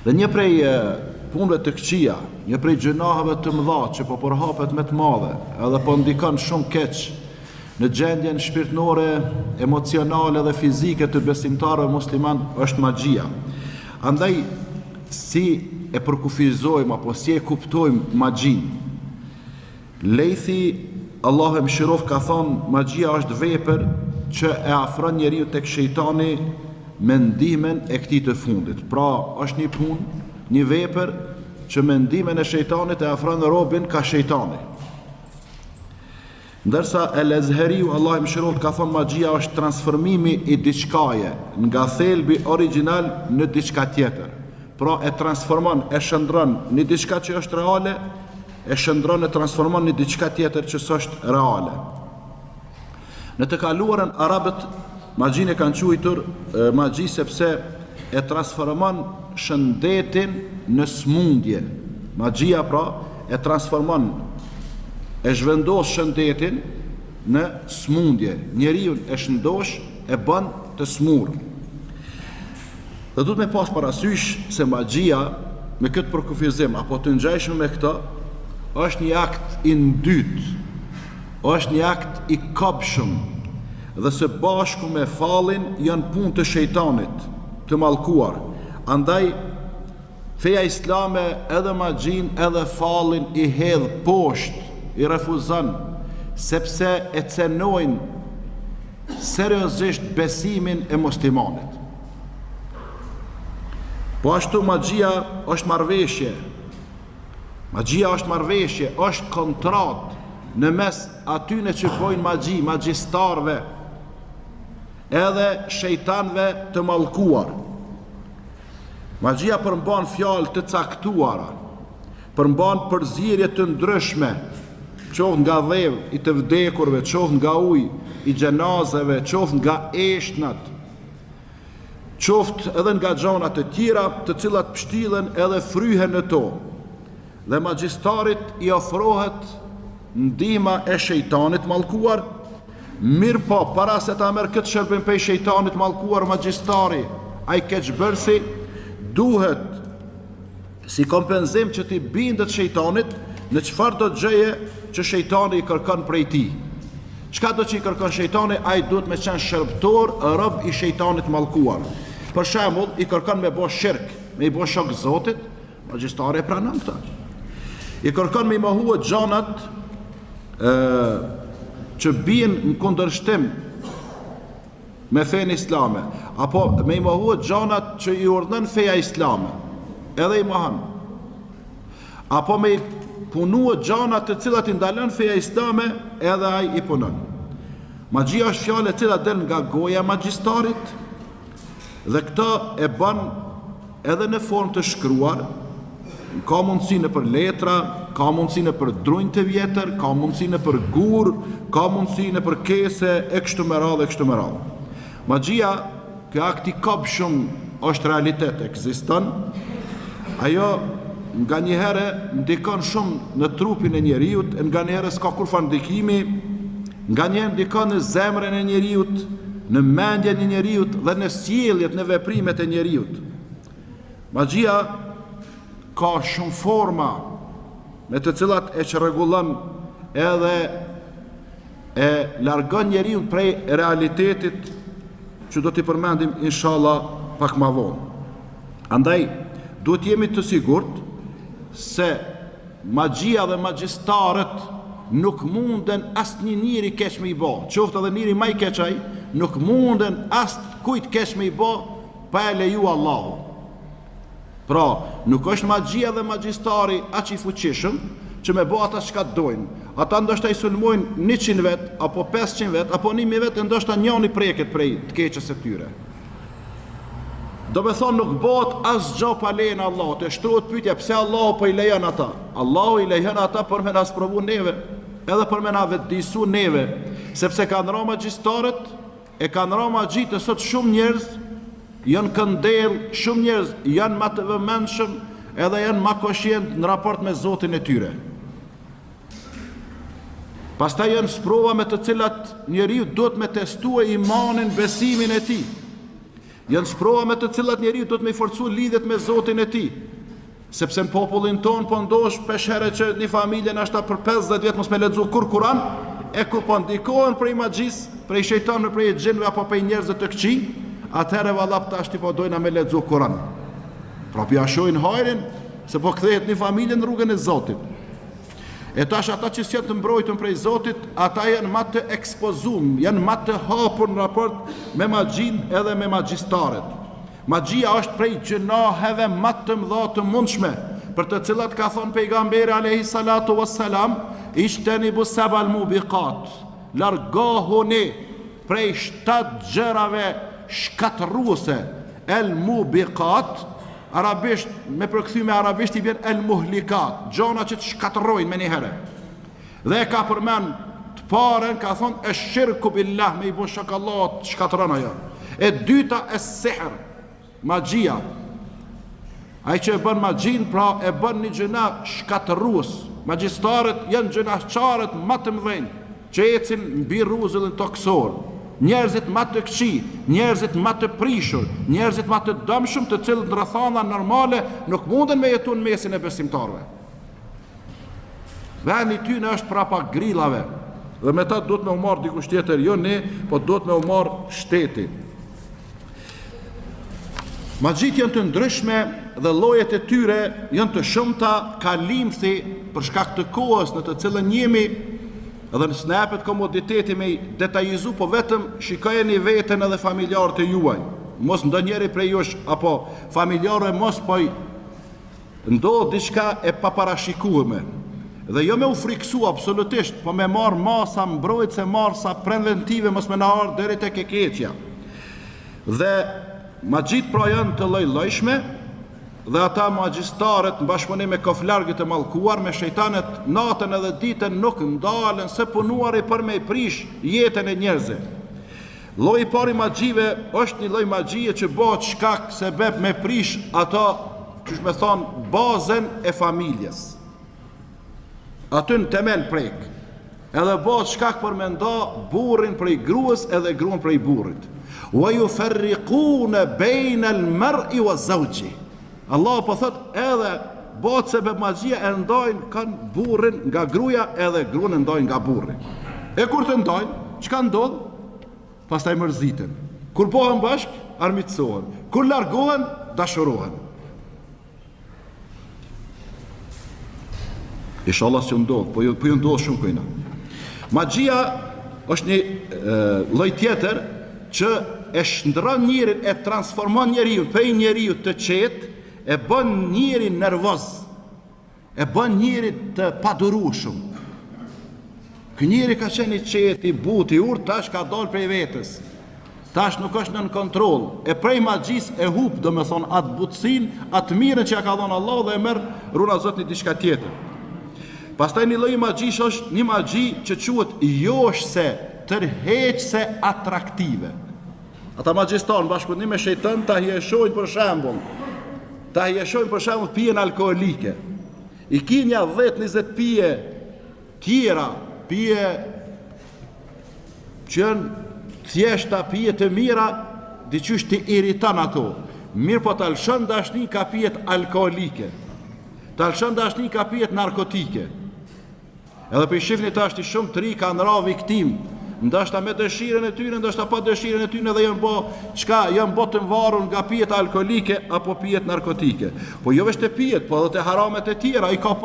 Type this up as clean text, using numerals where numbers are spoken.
Dhe një prej punëve të këqija, një prej gjynaheve të mëdha që po përhapet me të madhe, edhe po ndikon shumë keq në gjendjen shpirtnore, emocionale dhe fizike të besimtarëve musliman është magjia. Andaj si e përkufizojmë apo si e kuptojmë magjinë? Lejthi, Allahu e mëshiroftë, ka thënë, Magjia është vepër që e afron njeriun tek shejtani me ndihmën e këtij të fundit. Pra, është një punë, një vepër që me ndihmën e shejtanit e afron robin ka shejtani. Ndërsa El Ezheriu, Allahu e mëshiroftë, ka thënë magjia është transformimi i diçkaje nga thelbi origjinal në diçka tjetër. Pra e transformon, e shndërron një diçka që është reale e shndërron e transformon në diçka tjetër që s'është reale. Në të kaluarën arabët magjinë e kanë quajtur magji sepse e transformon shëndetin në smundje. Magjia pra e transformon e zhvendos shëndetin në smundje. Njeriun e shëndosh e bën të smur. Dhe duhet me pas parasysh se magjia me këtë përkufizim apo të ngjashme me këtë është një akt i ndytë, është një akt i kobshëm dhe së bashku me fallin janë punë të shejtanit, të mallkuar. Andaj feja islame edhe magjinë edhe fallin i hedh poshtë, i refuzon, sepse e cenojnë seriozisht besimin e muslimanit. Po ashtu magjia është marrëveshje. Magjia është marrëveshje, është kontratë në mes atyne që bojnë magji, magjistarëve, edhe shejtanëve të mallkuar. Magjia përmban fjalë të caktuara, përmban përzierje të ndryshme, qoftë nga dheu i të vdekurve, qoftë nga uji i xhenazeve, qoftë nga eshtnat, qoftë edhe nga gjana të tjera, të cilat pështillen edhe fryhen në to. Dhe magjistarit i ofrohet ndihma e shejtanit mallkuar, mirëpo para se ta merr këtë shërbim prej shejtanit mallkuar magjistari, ai keqbërësi, duhet si kompenzim që t'i bindet shejtanit në çfarëdo gjëje që shejtani i kërkon prej tij. Çkado që i kërkon shejtani, ai duhet me qenë shërbëtor, rob i shejtanit mallkuar. Për shembull, i kërkon me bo shirk, me i bo shok Zotit, magjistari e pranon këtë. I kërkon me i mohue gjanat e, që bien në kundërshtim me fenë islame, apo me i mohue gjanat që i urdhnon feja islame, edhe i mohon. Apo me i punue gjanat të cilat i ndalon feja islame, edhe ai i punon. Magjia është fjalë e cila del nga goja e magjistarit dhe këtë e bën edhe në formë të shkruar, ka mundësi nëpër letra, ka mundësi nëpër drunj të vjetër, ka mundësi nëpër gurë, ka mundësi nëpër kese e kështu me radhë e kështu me radhë. Magjia, ky akt i kobshëm është realitet, ekziston. Ajo nganjëherë ndikon shumë në trupin e njeriut, e nganjëherë s'ka kurrfarë ndikimi, Nganjëherë ndikon në zemrën e njeriut, në mendjen e njeriut dhe në sjelljet, në veprimet e njeriut. Magjia ka shumë forma me të cilat e çrregullon edhe e largon njeriun prej realitetit që do t'i përmendim inshallah pak ma vonë. Andaj, duhet jemi të sigurt se Magjia dhe magjistarët nuk munden asnjë njeri keq me i bo, qoftë edhe njeri ma i keq ai, nuk munden askujt keq me i bo pa e leju Allahu. Pra, nuk është magjia dhe magjistari aq i fuqishëm që me bo ata çka dojnë. Ata ndoshta i sulmojnë 100 vet apo 500 vet apo 1000 vet e ndoshta njani preket prej të keqes së tyre. Domethonë nuk bëhet asgjë pa lejen e Allahut. E shtrohet pyetja pse Allahu po i lejon ata? Allahu i lejon ata për me na sprovu neve, edhe për me na vetëdijsu neve, sepse kanë ra magjistarët, e kanë ra magjitë e sot shumë njerëz janë këndell, shumë njerëz janë ma të vëmendshëm edhe janë ma koshient në raport me Zotin e tyre. Pastaj janë sprova me të cilat njeriu duhet me testue imanin, besimin e tij. Janë sprova me të cilat njeriu duhet me i forcu lidhjet me Zotin e tij. Sepse në popullin tonë po ndodh shpeshherë që një familje nashta për 50 vjet mos me lexu kurrë Kur'an, e kur po ndikohen prej magjisë, prej shejtanëve, prej xhinëve apo prej njerëzve të këqij, atëherë valla tashti po dojna me lexu Kur'an. Pra po ja shohin hajrin se po kthehet një familje në rrugën e Zotit. E tash ata që s'janë të mbrojtun prej Zotit, ata janë ma të ekspozum, janë ma të hapur në raport me magjinë edhe me magjistarët. Magjia është prej gjynaheve ma të mëdha të mundshme, për të cilat ka thonë pejgamberi alejhi salatu wassalam, ijtenibu seb'al mubikat, largohuni prej shtatë gjërave shkatërruese, el mubikat, Arabisht, me përkthy me arabisht i bjen el muhlikat, gjona që të shkatërrojnë menjëherë. Dhe e ka përmend të parën, ka thonë esh shirku billah, me i bo shok Allahut, të shkatërron ajo. E dyta es sihr, magjia. Ai që e bën magjinë, pra e bën një gjynah shkatërrues. Magjistarët janë gjynahqarët ma të mëdhenj. që ecin mbi rruzullin tokësor, njerëzit ma të këqij, njerëzit ma të prishur, njerëzit ma të dëmshëm të cilët në rrethana normale nuk munden me jetu në mesin e besimtarëve. Vendi i tyne është prapa grillave dhe me ta duhet me u marrë dikush tjetër, jo ne, po duhet me u marrë shteti. Magjitë janë të ndryshme dhe llojet e tyre janë të shumta, kalimthi për shkak të kohës në të cilën jemi dhe s'na jepet komoditeti me i detajizu, po vetëm shikojeni veten edhe familjarët e juaj. Mos ndonjëri prej jush apo familjarëve mos po i ndodh diçka e paparashikueme. Dhe jo me u frikësu absolutisht, po me marrë masa mbrojtëse, masa preventive, mos me na ardhë deri tek e keqja. Dhe magjitë pra janë të lloj-llojshme dhe ata magjistarët në bashkëpunim me koflargët e mallkuar, me shejtanët natën edhe ditën nuk ndalen së punuari për me i prish jetën e njerëzve. Lloji i parë i magjive është një lloj magjie që bëhet shkak sebeb me prish ato, qysh me thonë, bazën e familjes. Aty në temel prek. Edhe bëhet shkak për me nda burrin prej gruas edhe gruan prej burrit. Wa yufarriquna bayna al-mar'i wa zawji. Allah po thot edhe bëhet sebeb magjia e ndajnë kanë burrin nga gruaja edhe gruan e ndajnë nga burri. E kur të ndajnë, çka ndodh? Pastaj mërziten. Kur bëhen bashk, armiqësohen. Kur largohen, dashurohen. Inshallah s'ju ndodh, po ju, po ju ndodh shumë kujna. Magjia është një lloj tjetër që e shndërron njerin, e transformon njeriun prej njeriu të qetë, e bën njerin nervoz, e bën njerin të padurueshëm. Ky njeri ka qenë i qetë, i butë, i urtë, tash ka dalë prej vetes. Tash nuk është nën kontroll. E prej magjisë e hup, domethonë, atë butësinë, atë mirën që ja ka dhonë Allahu dhe e merr runa Zot një diçka tjetër. Pastaj një lloj i magjisë është një magji që quhet joshëse, tërheqëse atraktive. Ata magjistarë në bashkëpunim me shejtan ta hijeshojnë për shembull, ta hijeshojnë për shembull pijen alkoolike. I ki nja 10-20 pije tjera, pije që janë thjeshta, pije të mira, diqysh t'i iriton ato. Mirëpo ta lëshon dashni ka pijet alkoolike. Ta lëshon dashni ka pijet narkotike. Edhe po i shifni tashti shumë të ri kanë ra viktimë, ndoshta me dëshirën e tyre, ndoshta pa dëshirën e tyre dhe janë bo çka janë bo të varur nga pijet alkoolike apo pijet narkotike. Po jo veç te pijet, po edhe te haramet e tjera i ka.